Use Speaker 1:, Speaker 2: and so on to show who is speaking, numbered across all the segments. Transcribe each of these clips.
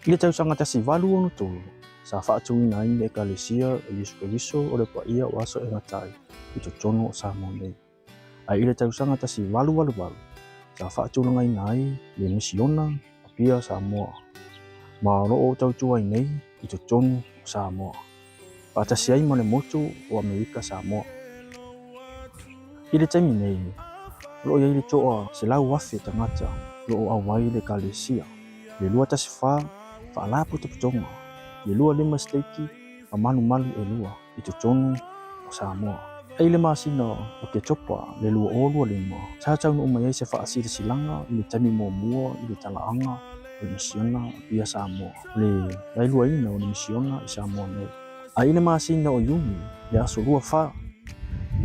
Speaker 1: I le tausaga 1863, sa faatuina ai le Ekalesia o Iesu Keriso o le Paia o Aso e Gata ai i totonu o Samoa nei. Ae i le tausaga 1888, sa faatulagaina ai le Misiona Apia Samoa, ma o lo o tautua ai nei i totonu o Samoa, faatasi ai ma le motu o Amerika Samoa. I le taimi nei, o lo o i ai le toa 100,000 tagata o lo o auai i le Ekalesia, le 24 Faalapotopotoga, le 25 Siteiki ma malumalu e lua i totonu o Samoa. I le masina o Oketopa le 2025, sa taunuu mai ai se faasilasilaga i le taimi muamua i le talaaga o le misiona Apia Samoa, o le laeluaina o le misiona i Samoa nei. A i le masina o Iuni le aso 24,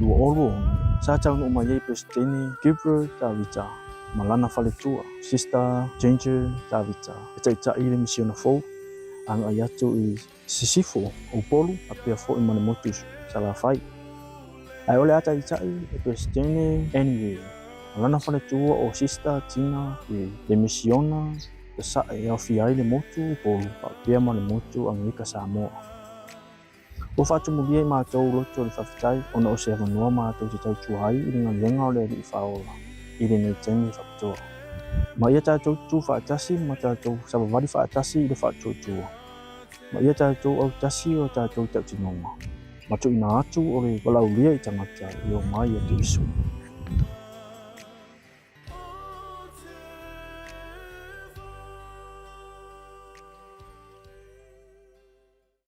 Speaker 1: 2026, sa taunuu mai ai Peresetene Gilbert Tavita ma lana faletua, Sister Ginger Tavita, e taitai i le misiona fou agai atu i Sisifo, o Upolu, faapea foi ma le motu Salafai. Ae o le a taitai e Peresetene Annie Wee ma lana faletua o Sister Tina Wee le misiona Sasae e aofia ai le motu Upolu faapea ma le motu Amerika Samoa. Ua faatumulia i matou loto le faafetai ona o se avanoa matou te tautua ai i le galuega o le Alii Faaola i lenei taimi faapitoa. Ma ia tatou tutu faatasi ma tatou savavali faatasi i le faatuatua. Ma ia tatou autasi o tatou tautinoga ma tuuina atu o le valaaulia i tagata e omai ia Keriso.